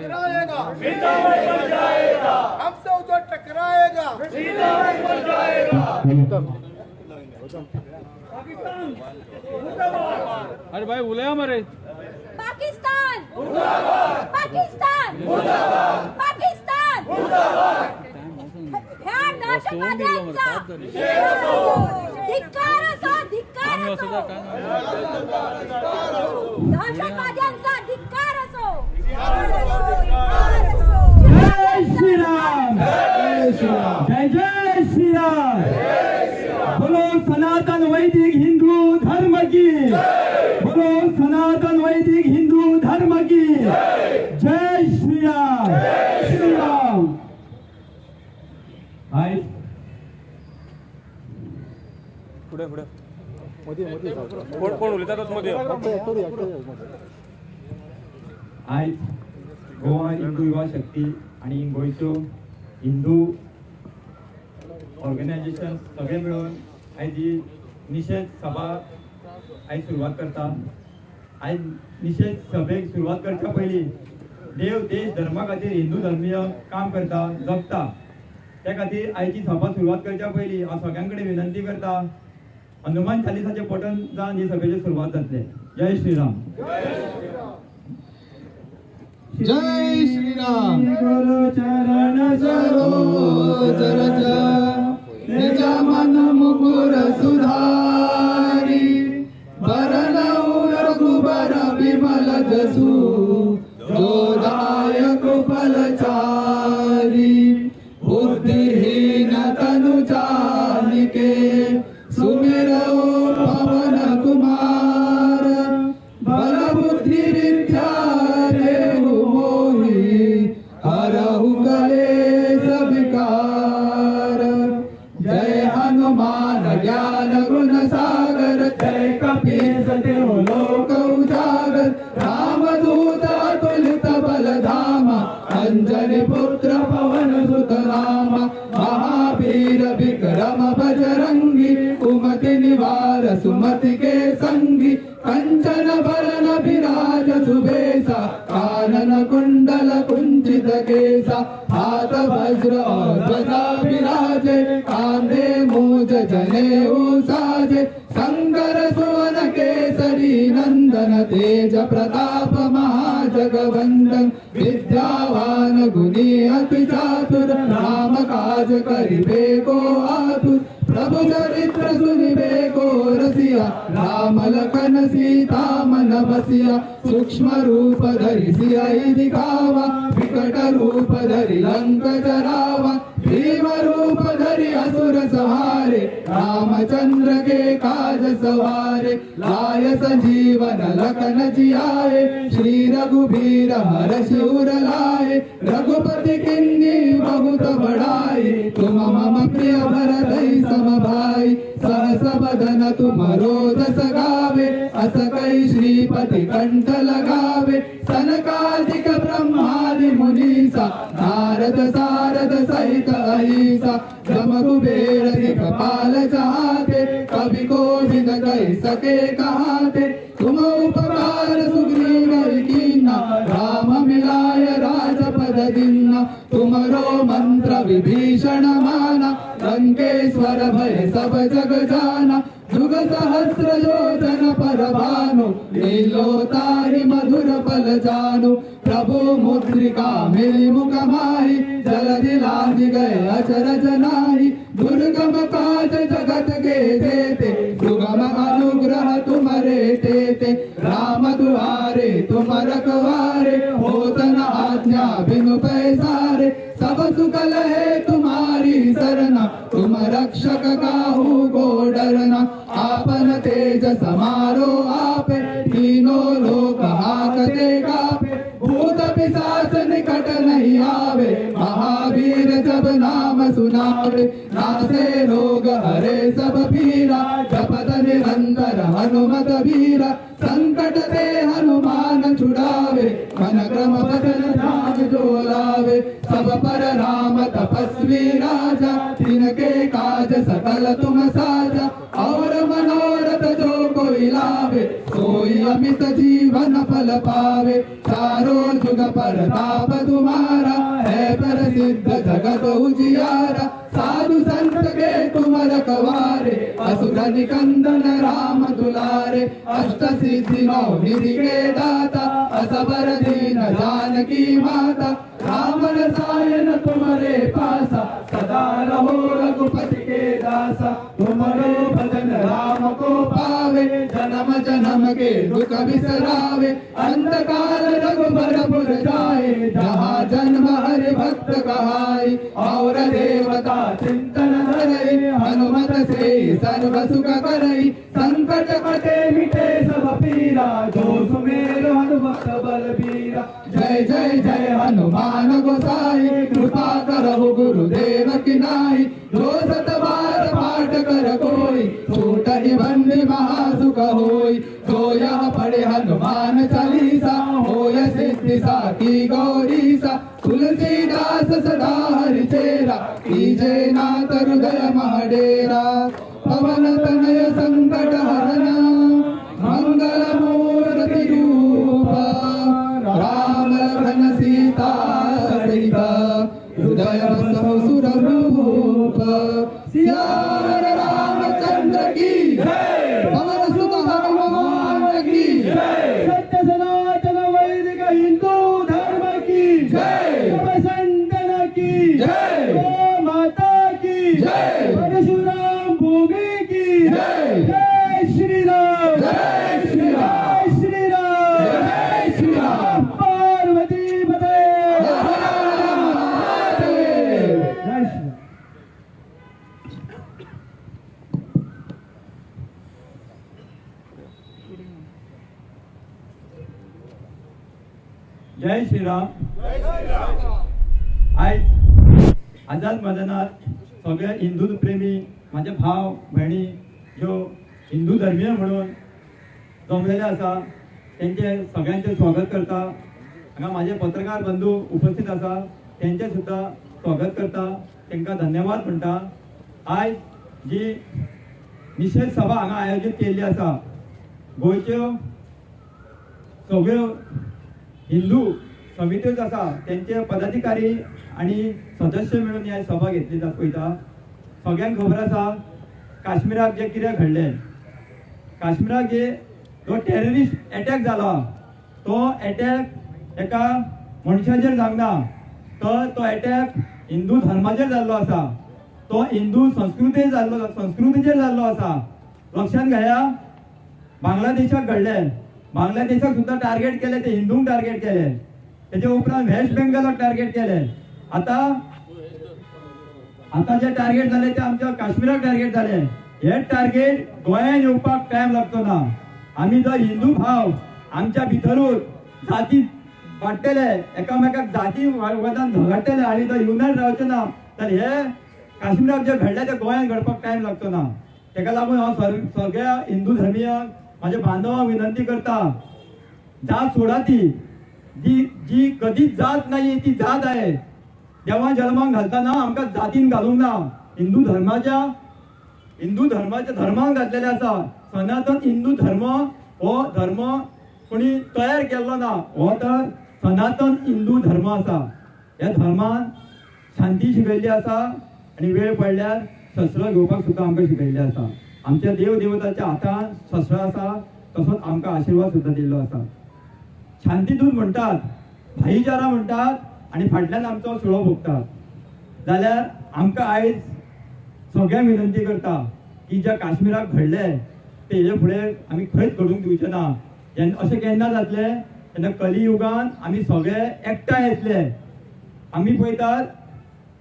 टकराएगा मर जाएगा, हमसे जो टकराएगा सीधा मर जाएगा। अरे भाई उलया मरे। पाकिस्तान मुर्दाबाद, पाकिस्तान मुर्दाबाद, पाकिस्तान मुर्दाबाद। ह्या दहशतवाद्यांचा धिक्कार असो, धिक्कार आम्ही असो, असं काय दहशतवाद्यांचा धिक्कार असो। जय श्रीराम, जय जय श्रीराम। बोलो सनातन वैदिक हिंदू धर्म की, बोलो सनातन वैदिक हिंदू धर्म की जय। श्रीराम श्रीराम। आयज फुडें फुडें कोण कोण उलयता तोच मदीं यो. आयज गोवा हिंदू युवा शक्ती आनी गोंयच्यो हिंदू ऑर्गनायझेशन सगळे मेळून आयज ही निशेध सभा आयज सुरवात करता। आयज निशेध सभेक सुरवात करच्या पयलीं देव देश धर्मा खातीर हिंदू धर्मीय काम करता जगता, त्या खातीर आयची सभा सुरवात करच्या पयलीं हांव सगळ्यां कडेन विनंती करता, हनुमान चालिसाचें पठण जावन ही सभेची सुरवात जातलें। जय श्रीराम, जय श्रीराम। गुरु चरण सरोज रज निज मन मुकुर सुधारी, बरनउँ रघुबर विमल जसु, जो दायक फल चारि। बुद्धिहीन तनु जानिके, सुमिरौ पवन कुमार। बल बुद्धि विद्या देहु मोहि, हरहु कलेस विकार। जय हनुमान ज्ञान गुण सागर, जय कपीस तिहु लोक उजागर। रामदूत अतुलित बल धामा, अंजनी पुत्र पवन सुत नामा। महावीर विक्रम बजरंगी, कुमति निवार सुमति के संगी। कंचन बरन विराज सुबेसा, कानन कुंडल कुंचित केसा। हाथ वज्र और ध्वजा विराजे, कांधे मूज जनेऊ साजे। शंकर सुवन केसरी नंदन, तेज प्रताप महाजगवंदन। विद्यावान गुणी अति चातुर, राम काज करिबे को आतुर। प्रभु चरित्र सुनिबे को रसिया, राम लखन सीता मन बसिया। सूक्ष्म रूप धरि सियहि दिखावा, विकट रूप धरि लंक जरावा। भीम रूप धरि असुर संहारे, रामचंद्र के काज सवारे। लाय संजीवन लखन जियाए, श्री रघुबीर हरषि उर लाए। रघुपति किन्नी बहुत बड़ाई, तुम मम प्रिय भरतहि सम भाई। सहस बदन तुमरो जस गावे, अस कहि श्रीपति कंठ लगावे। सनकादिक ब्रह्मादि मुनीसा, नारद सारद सहित अहिसा। जम कुबेर दिखपाल जहाते, कवि कोविद कहि सके कहाते। तुम उपकार सुग्रीव कीन्हा, राम मिलाय राजपद दीन्हा। तुमरो मंत्र विभीषण माना, लंकेश्वर भय सब जग जाना। जुग सहस्र योजन पर भानु, लीलो ताहि मधुर फल जानु। प्रभु मुद्रिका मिलि मुख माहि, जलधि लांघि गए अचरज नाहि। दुर्गम काज जगत के जेते, सुगम अनुग्रह तुम्हारे तेते। राम दुआरे तुम रखवारे, होत न आज्ञा बिनु पैसारे। सब सुख लहे तुम्हारी सरना, तुम रक्षक काहू को डरना। आपन तेज समारो आपे, तीनों लोक हाकते कापे। भूत पिशाच निकट नहीं आवे, महावीर जब नाम सुनावे। नासे रोग हरे सब पीरा, जपत निरंतर हनुमत बीरा। संकट ते हनुमान छुड़ावे, मन क्रम वचन ध्यान जो लावे। सब पर राम तपस्वी राजा, तिनके काज सकल तुम साजा। और मनोरथ जो कोई सोई लावे, सोई अमित जीवन फल पावे। चारों जुग परताप तुम्हारा, है प्रसिद्ध जगत उजियारा। साधु संत के तुम रखवारे, असुर निकंदन राम दुलारे। अष्ट सिद्धि नौ निधि के दाता, असबर दीन जानकी माता। राम रसायन तुम्हारे पासा, सदा रहो रघुपति के दासा। तुम्हारे भजन राम को पावे, जन्म जन्म के दुख बिसरावे। अंत काल रघुबर पुर जाए, जहाँ जन्म हरि भक्त कहाई। और देवता चिंतन धरई, हनुमत से सर्व सुख करई। संकट कटे मिटे सब पीरा, जो सुमेर हनुमत बलबीरा। जय जय जय हनुमान गोसाई, कृपा करहु गुरुदेव की नाई। जो सत बार पाठ कर कोई, छूटहि बंदी महासुख होई। जो यह पढ़े हनुमान चालीसा, होय सिद्धि साकी गौरीसा। तुलसीदास सदा हरि चेरा, कीजे नाथ हृदय महडेरा। पवन तनय संकट हरना, मंगल मूर्ति रूप। राम लखन सीता सहित, हृदय बसहु सुर भूप। सियावर रामचंद्र की जय, पवन सुत हनुमान की जय। सत्य सनातन वैदिक हिंदू धर्म की जय, संतन की जय, गौ माता की जय, परशुराम भूमि की जय। जय श्री राम, जय श्री राम, जय श्री राम, जय श्री राम। पार्वती पते हर हर महादेव। जय श्री राम। जय श्रीराम। आयज आझाद मैदानार सगळे हिंदू प्रेमी माझे भाव भयणी ज्यो हिंदू धर्मीय म्हणून जमलेले आसा तेंचे सगळ्यांचे स्वागत करता। हांगा माझे पत्रकार बंधू उपस्थित आसा तेंचे सुद्दां स्वागत करता, तेंकां धन्यवाद म्हणटा। आयज जी निशेध सभा हांगा आयोजीत केल्ली आसा, गोंयच्यो सगळ्यो हिंदू समित्योच आसा तेंचे पदाधिकारी आनी सदस्य मेळून ही सभा घेतली पळयता। सगळ्यांक खबर आसा काश्मीराक जें कितें घडलें, काश्मीराक जे जो टेररिस्ट एटॅक जाला तो एटॅक एका मनशाचेर जावंक ना, तर तो एटॅक हिंदू धर्माचेर जाल्लो आसा, तो हिंदू संस्कृतेचेर जाल्लो आसा। लक्षांत घेया, बांगलादेशाक घडलें, बांगलादेशाक सुद्दां टार्गेट केलें, ते हिंदूंक टार्गेट केलें, तेजे उपरांत वेस्ट बेंगलाक टार्गेट केलें। आतां आतां जे टार्गेट जाले ते आमच्या काश्मीराक टार्गेट जाले। हे टार्गेट गोंयांत येवपाक टायम लागचो ना। आमी जर हिंदू भाव आमच्या भितरूच जाती वाडटले, एकामेकाक जाती वादान झगडटले आनी जर युनायट रावचे ना तर हे काश्मीराक जे घडले ते गोंयांत घडपाक टायम लागचो ना। तेका लागून हांव सगळ्या हिंदू धर्मियांक माझ्या बांधवांक विनंती करता, जात सोडा, ती जी जी कधीच जात नाही ती जात आहे। देवान जल्माक घालतना आमकां जातीन घालूंक ना, हिंदू धर्माच्या धर्माक घातलेले आसा। सनातन हिंदू धर्म हो धर्म कोणी तयार केल्लो ना, हो तर सनातन हिंदू धर्म आसा। ह्या धर्मान शांती शिकयल्ली आसा आनी वेळ पडल्यार शस्त्र घेवपाक सुद्दां आमकां शिकयल्लें आसा। आमच्या देव देवताच्या हातान शस्त्र आसा, तसोच आमकां आशिर्वाद सुद्दां दिल्लो आसा। शांतीदूत म्हणटात, भाईचारा म्हणटात आनी फाटल्यान आमचो सुळो भोगतात। जाल्यार आमकां आयज सगळ्यांक विनंती करता की ज्या काश्मीराक घडलें ते हेजे फुडें आमी खंयच घडूंक दिवचें ना। अशें केन्ना जातलें तेन्ना कलियुगान आमी सगळे एकठांय येतले। आमी पळयतात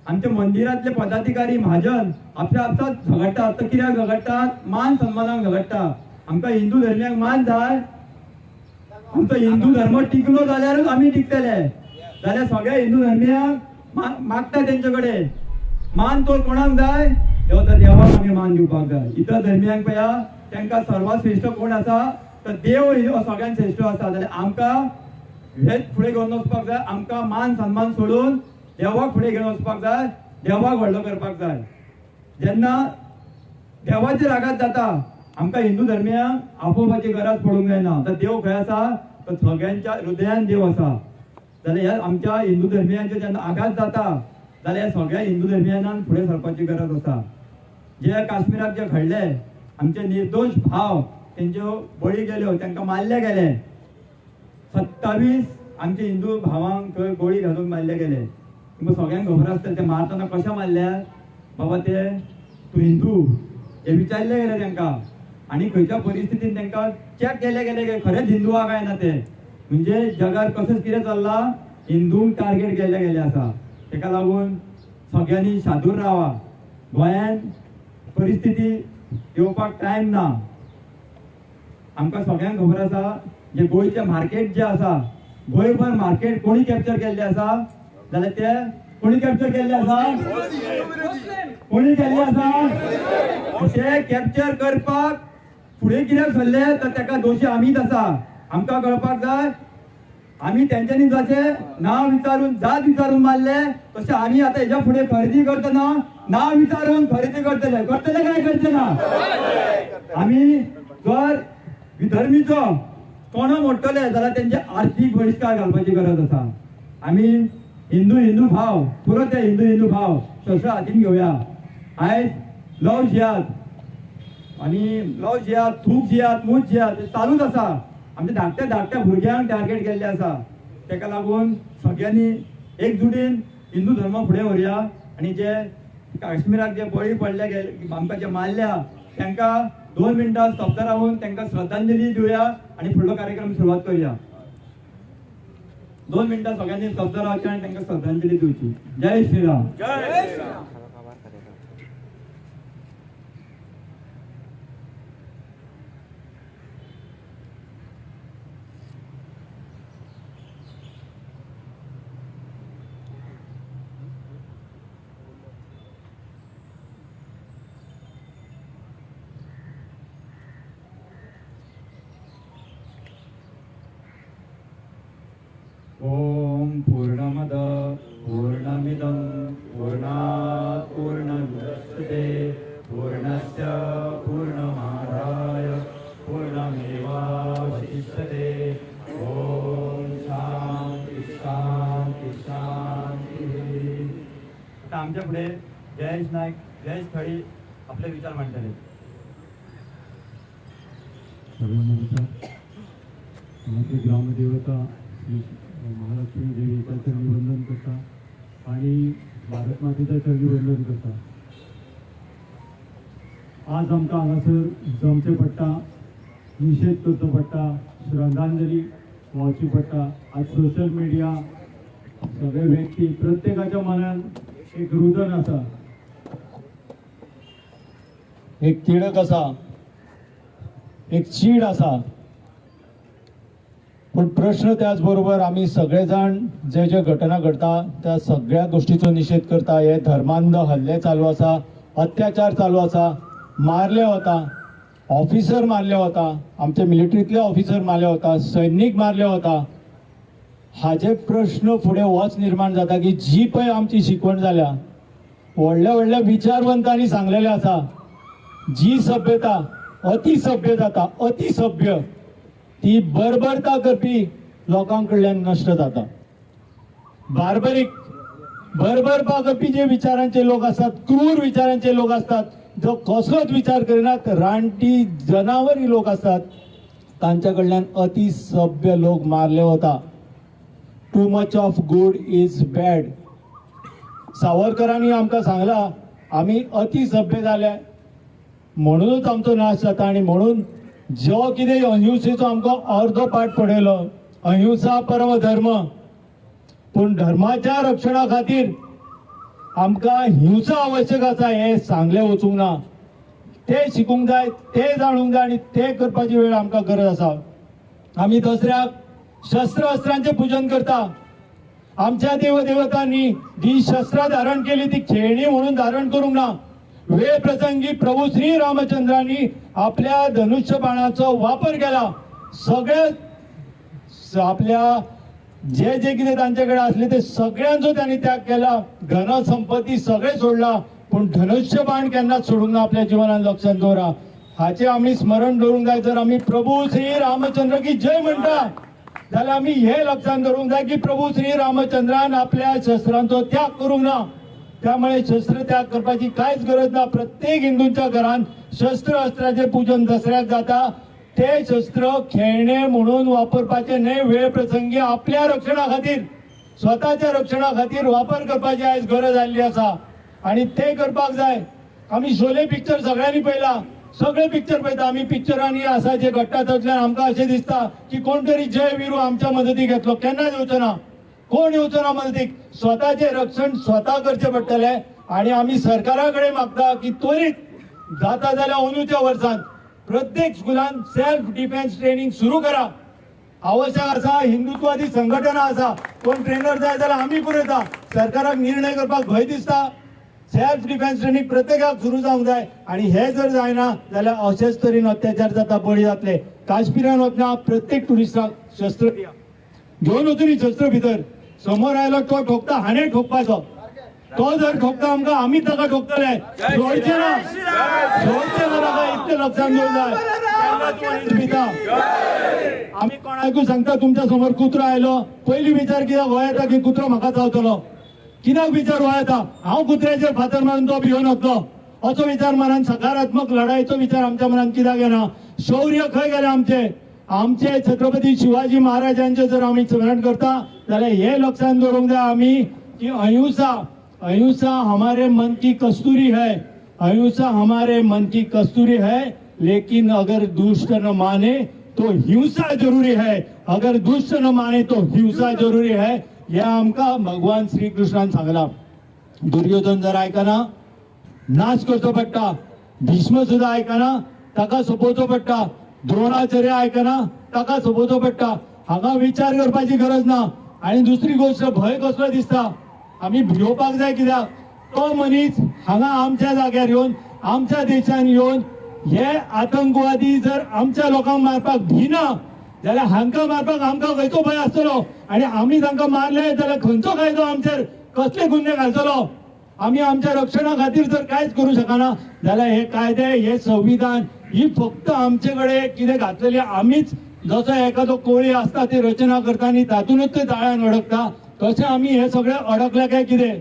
आमच्या मंदिरांतले पदाधिकारी महाजन आपल्या आपसात झगडटात, तर कित्याक झगडटात? मान सन्मानाक झगडटा। आमकां हिंदू धर्मियांक मान जाय, आमचो हिंदू धर्म टिकलो जाल्यारूच आमी टिकतले। जाल्यार सगळ्या हिंदू धर्मियांक मागता तेंचे कडेन मान, तो कोणाक जाय? देव, तर देवाक आमी मान दिवपाक जाय। इतर धर्मियांक पळया तांकां सर्वात श्रेश्ठ कोण आसा तर देव हो सगळ्यांत श्रेश्ठ आसा। जाल्यार आमकां हेच फुडें घेवन वचपाक जाय, आमकां मान सन्मान सोडून देवाक फुडें घेवन वचपाक जाय, देवाक व्हडलो करपाक जाय। जेन्ना देवाचेर आघात जाता आमकां हिंदू धर्मियांक आपोवपाची गरज पडूंक जायना. तर देव खंय आसा तर सगळ्यांच्या हृदयान देव आसा. जाल्यार ह्या आमच्या हिंदू धर्मियांचेर जेन्ना आघात जाता जाल्यार सगळ्या हिंदू धर्मियांक फुडें सरपाची गरज आसा. जे काश्मीराक जे घडले आमचे निर्दोश भाव तेंच्यो बळी गेल्यो, तांकां मारले गेले. 27 आमचे हिंदू भावांक थंय गोळी घालून मारले गेले. तुमकां सगळ्यांक खबर आसतलें ते मारतना कशें मारल्या बाबा ते तूं हिंदू हे विचारले गेले तांकां आनी खंयच्या परिस्थितीन तांकां चॅक केले गेले खरेंच हिंदू आहा काय ना ते. म्हणजे जगार कशेंच कितें चल्लां हिंदूंक टार्गेट केल्ले गेले आसा. ताका लागून सगळ्यांनी शादूर रावा. गोंयान परिस्थिती येवपाक टायम ना. आमकां सगळ्यांक खबर आसा जे गोंयचें मार्केट जें आसा गोंयभर मार्केट कोणी कॅप्चर केल्लें आसा जाल्यार ते कोणी कॅप्चर केल्लें आसा कोणी केल्लें आसा ते कॅप्चर करपाक फुडें कित्याक सरले तर ताका दोशी आमीच आसा. आमकां कळपाक जाय आमी तेंच्यांनी जशें नांव विचारून जात विचारून मारले तशें आमी आतां हेज्या फुडें खरेदी करतना नांव विचारून खरेदी करतले. करतले काय करचे ना? आमी जर विधर्मीचो कोणो मोडटले जाल्यार तेंचे आर्थीक बहिश्कार घालपाची गरज आसा. आमी हिंदू हिंदू भाव पुरो ते हिंदू हिंदू भाव शस्त्र हातीन घेवया. आयज लव जिहाद आनी लव जिहाद थूक जिहाद मूत जिहाद चालूच आसा. आमच्या धाकट्या धाकट्या भुरग्यांक टार्गेट केल्ले आसा. ताका लागून सगळ्यांनी एकजुटीन हिंदू धर्म फुडें व्हरया आनी जे काश्मीराक जे बळी पडले गेले आमकां जे मारल्या तांकां 2 मिनटां स्तब्ध रावून तांकां श्रद्धांजली दिवया आनी फुडलो कार्यक्रम सुरवात करूया. 2 मिनटां सगळ्यांनी स्तब्ध रावचें आनी तांकां श्रद्धांजली दिवची. जय श्रीराम. जय श्रीराम. ओम पूर्णमद पूर्णमिदं पूर्णात् पूर्णमुदच्यते पूर्णस्य पूर्णमादाय पूर्णमेवावशिष्यते. ओम शांती शांती शांती. आता आमच्या पुढे जयेश नायक जयेश थळी आपले विचार मांडतले. सर्वांना ग्रामदेवता श्री महालक्ष्मी देवीच्या चरणी वंदन करता आणि भारत मातेच्या चरणी वंदन करता. आज आमकां हांगासर जमचें पडटा, निशेध करचो पडटा, श्रद्धांजली व्हांवची पडटा. आज सोशल मिडिया सगळे व्यक्ती प्रत्येकाच्या मनान एक रुदन आसा, एक तिडक आसा, एक चीड आसा. पूण प्रश्न त्याच बरोबर आमी सगळे जाण जे जे घटना घडता त्या सगळ्या गोष्टीचो निशेध करता. हे धर्मांध हल्ले चालू आसा, अत्याचार चालू आसा, मारले वता, ऑफिसर मारले वता, आमचे मिलिटरींतले ऑफिसर मारले वता, सैनीक मारले वता. हाजे प्रश्न फुडें होच निर्माण जाता की जी पळय आमची शिकवण जाल्या, व्हडल्या व्हडल्या विचारवंतांनी सांगलेलें आसा, जी सभ्यता अतिसभ्य जाता, अतिसभ्य ती बर्बरता करपी लोकां कडल्यान नश्ट जाता. बार्बरीक बर्बरपा करपी जे विचारांचे लोक आसतात, क्रूर विचारांचे लोक आसतात, जो कसलोच विचार करिनात, रानटी जनावरी लोक आसतात, तांच्या कडल्यान अतिसभ्य लोक मारले वता. Too much of good is bad. सावरकरांनी आमकां सांगलां आमी अतिसभ्य जाले म्हणूनच आमचो नाश जाता. आनी म्हणून जो कितें अहिंसेचो आमकां अर्दो पाठ पडयलो, अहिंसा परम धर्म, पूण धर्माच्या रक्षणा खातीर आमकां हिंसा आवश्यक आसा हें सांगलें वचूंक ना. तें शिकूंक जाय, तें जाणूंक जाय आनी तें करपाची वेळ आमकां गरज आसा. आमी दसऱ्याक शस्त्र अस्त्रांचें पुजन करता. आमच्या देवदेवतांनी जी शस्त्रां धारण केली ती खेळणी म्हणून धारण करूंक ना. वेळ प्रसंगी प्रभू श्री रामचंद्रांनी आपल्या धनुष्य बाणाचो वापर केला. सगळे आपल्या जे जे कितें तांचे कडेन आसले ते सगळ्यांचो त्यांनी त्याग केला, घन संपत्ती सगळे सोडला, पूण धनुष्य बाण केन्नाच सोडूंक ना. आपल्या जिवनान लक्षात दवरा. हाचे आमी स्मरण दवरूंक जाय. जर आमी प्रभू श्री रामचंद्र की जय म्हणटा जाल्यार आमी हे लक्षांत दवरूंक जाय की प्रभू श्री रामचंद्रान आपल्या शस्त्रांचो त्याग करूंक ना. त्यामुळे शस्त्र त्याग करपाची कांयच गरज ना. प्रत्येक हिंदूंच्या घरान शस्त्र अस्त्राचें पूजन दसऱ्याक जाता. ते शस्त्र खेळणे म्हणून वापरपाचे न्हय, वेळ प्रसंगी आपल्या रक्षणा खातीर, स्वताच्या रक्षणा खातीर वापर करपाची आयज गरज आयिल्ली आसा आनी ते करपाक जाय. आमी शोले पिक्चर सगळ्यांनी पळयला, सगळे पिक्चर पळयता आमी. पिक्चरांनी आसा जे घडटा तातूंतल्यान आमकां अशें दिसता की कोण तरी जय विरू आमच्या मदतीक येतलो. केन्नाच येवचो ना, कोण येवचो ना मदतीक. स्वताचें रक्षण स्वता करचें पडटलें आनी आमी सरकारा कडेन मागता की त्वरीत जाता जाल्यार अंदूच्या वर्सांत प्रत्येक स्कुलान सेल्फ डिफेन्स ट्रेनिंग सुरू करा. आवश्यक आसा. हिंदुत्वादी संघटना आसा, कोण ट्रेनर जाय जाल्यार आमी पुरयता. सरकाराक निर्णय करपाक भंय दिसता. सेल्फ डिफेन्स ट्रेनिंग प्रत्येकाक सुरू जावंक जाय आनी हे जर जायना जाल्यार अशेच तरेन अत्याचार जाता, बळी जातले. काश्मीरान वतना प्रत्येक ट्युरिस्टाक शस्त्र घेवन वचून शस्त्र भितर समोर आयलो तो ठोकता, हाणें ठोकपाचो. तो जर ठोकता आमकां, आमी ताका ठोकतले. सोडचे ना, सोडचे ना ताका. इतलें लक्षांत दवरूंक जाय. भिता आमी कोणाकूय सांगता तुमच्या समोर कुत्रो आयलो, पयलीं विचार कित्याक हो येता की कुत्रो म्हाका चावतलो. कित्याक विचार हो येता? हांव कुत्र्याचेर फातर मारून तो भिवन वतलो असो विचार मनान, सकारात्मक लढायेचो विचार आमच्या मनान कित्याक येना? शौर्य खंय गेलें आमचें? आमचे छत्रपती शिवाजी महाराजांचे जर आमी स्मरण करता जाल्यार हे लक्षांत दवरूंक जाय आमी की अहिंसा, अहिंसा हमारे मन की कस्तूरी है, अहिंसा हमारे मन की कस्तूरी है, लेकिन अगर दुष्ट न माने तो हिंसा जरूरी है. अगर दुष्ट न माने तो हिंसा जरूरी है. हे आमकां भगवान श्रीकृष्णान सांगला. दुर्योधन जर आयकना नाश करचो पडटा, भीष्म सुद्दां आयकना ताका सोपोवचो पडटा, द्रोणाचार्य आयकना ताका सोपोवचो पडटा. हांगा विचार करपाची गरज ना. आनी दुसरी गोश्ट, भंय कसलो दिसता? आमी भियोवपाक जाय कित्याक? तो मनीस हांगा आमच्या जाग्यार येवन, आमच्या देशान येवन हे आतंकवादी जर आमच्या लोकांक मारपाक भिना जाल्यार हांकां मारपाक आमकां खंयचो भंय आसतलो? आनी आमी तांकां मारले जाल्यार खंयचो कायदो आमचेर, कसले गुन्हे घालतलो? आमी आमच्या रक्षणा खातीर जर कांयच करूं शकना जाल्यार हे कायदे, हे संविधान ही फक्त आमचे कडेन कितें घातलेली. आमीच जसो एखादो कोळी आसता ती रचना करता आनी तातूंतच ते जाळ्यान अडकता, तशें आमी हे सगळे अडकले काय कितें?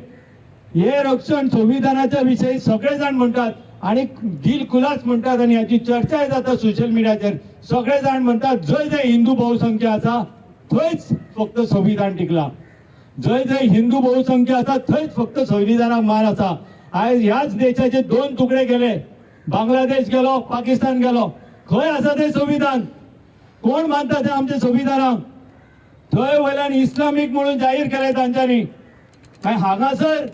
हे रक्षण संविधानाच्या विशयी सगळे जाण म्हणटात आनी दिल खुलास म्हणटात आनी हाची चर्चाय जाता सोशल मिडियाचेर. सगळे जाण म्हणटात जंय जंय हिंदू बहुसंख्य आसा थंयच फक्त संविधान टिकला, जंय जंय हिंदू बहुसंख्य आसा थंयच फक्त संविधानाक मान आसा. आयज ह्याच देशाचे दोन तुकडे गेले, बांगलादेश गेलो, पाकिस्तान गेलो. खंय आसा तें संविधान? कोण मानता तें आमचें संविधानाक? थंय वयल्यान इस्लामीक म्हणून जाहीर केलें तांच्यांनी. आनी हांगासर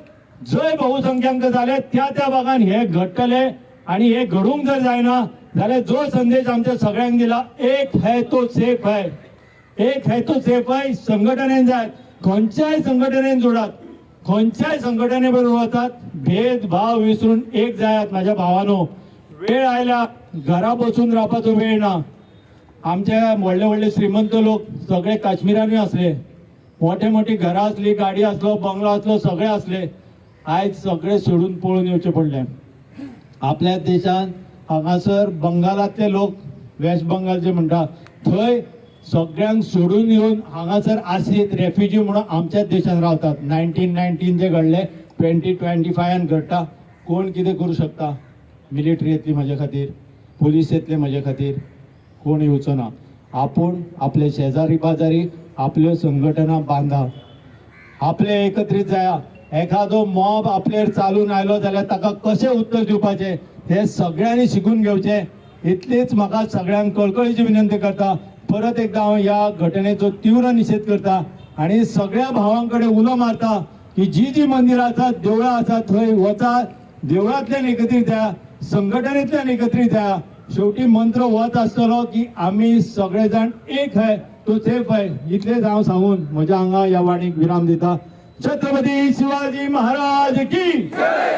जंय बहुसंख्यांक जाले त्या त्या भागान हे घडटले आनी हे घडूंक जर जायना जाल्यार जो संदेश आमच्या सगळ्यांक दिला, एक है तो सेफ है, एक है तो सेफ है. संघटनेन जाय, खंयच्याय संघटनेन जोडात, खंयच्याय संघटने बरोबर वचात, भेदभाव विसरून एक जायात. म्हाज्या भावानो, वेळ आयला घरा बसून रावपाचो वेळ ना. आमचे व्हडले व्हडले श्रीमंत लोक सगळे काश्मीरानूय आसले, मोठे मोठी घरां आसली, गाडी आसलो, बंगलो आसलो, सगळे आसले. आयज सगळे सोडून पळून येवचे पडले. आपल्या देशान हांगासर बंगालांतले लोक, वेस्ट बंगाल जे म्हणटा थंय सगळ्यांक सोडून येवन हांगासर आश्रीत रेफ्युजी म्हणून आमच्याच देशान रावतात. 1919 जे घडले 2025 घडटा. कोण कितें करूं शकता? मिलिटरी येतली म्हाजे खातीर, पुलीस येतले म्हाजे खातीर, कोण येवचो ना. आपूण आपले शेजारी पाजारी आपल्यो संघटना बांदा, आपले एकत्रीत जाया. एखादो मॉब आपल्यार चालून आयलो जाल्यार ताका कशें उत्तर दिवपाचें हें सगळ्यांनी शिकून घेवचें. इतलीच म्हाका सगळ्यांक कळकळीची विनंती करता. परत एकदा हांव ह्या घटनेचो तीव्र निशेध करता आनी सगळ्या भावां कडेन उलो मारता की जी जी मंदिरां आसात, देवळां आसात थंय वचात, देवळांतल्यान एकत्रीत जाया, संघटनेंतल्यान एकत्रीत जाया. शेवटी मंत्र होच आसतलो की आमी सगळे जाण एक है तो सेफ है. इतलेच हांव सांगून म्हज्या हांगा ह्या वाणीक विराम दिता. छत्रपती शिवाजी महाराज की जय.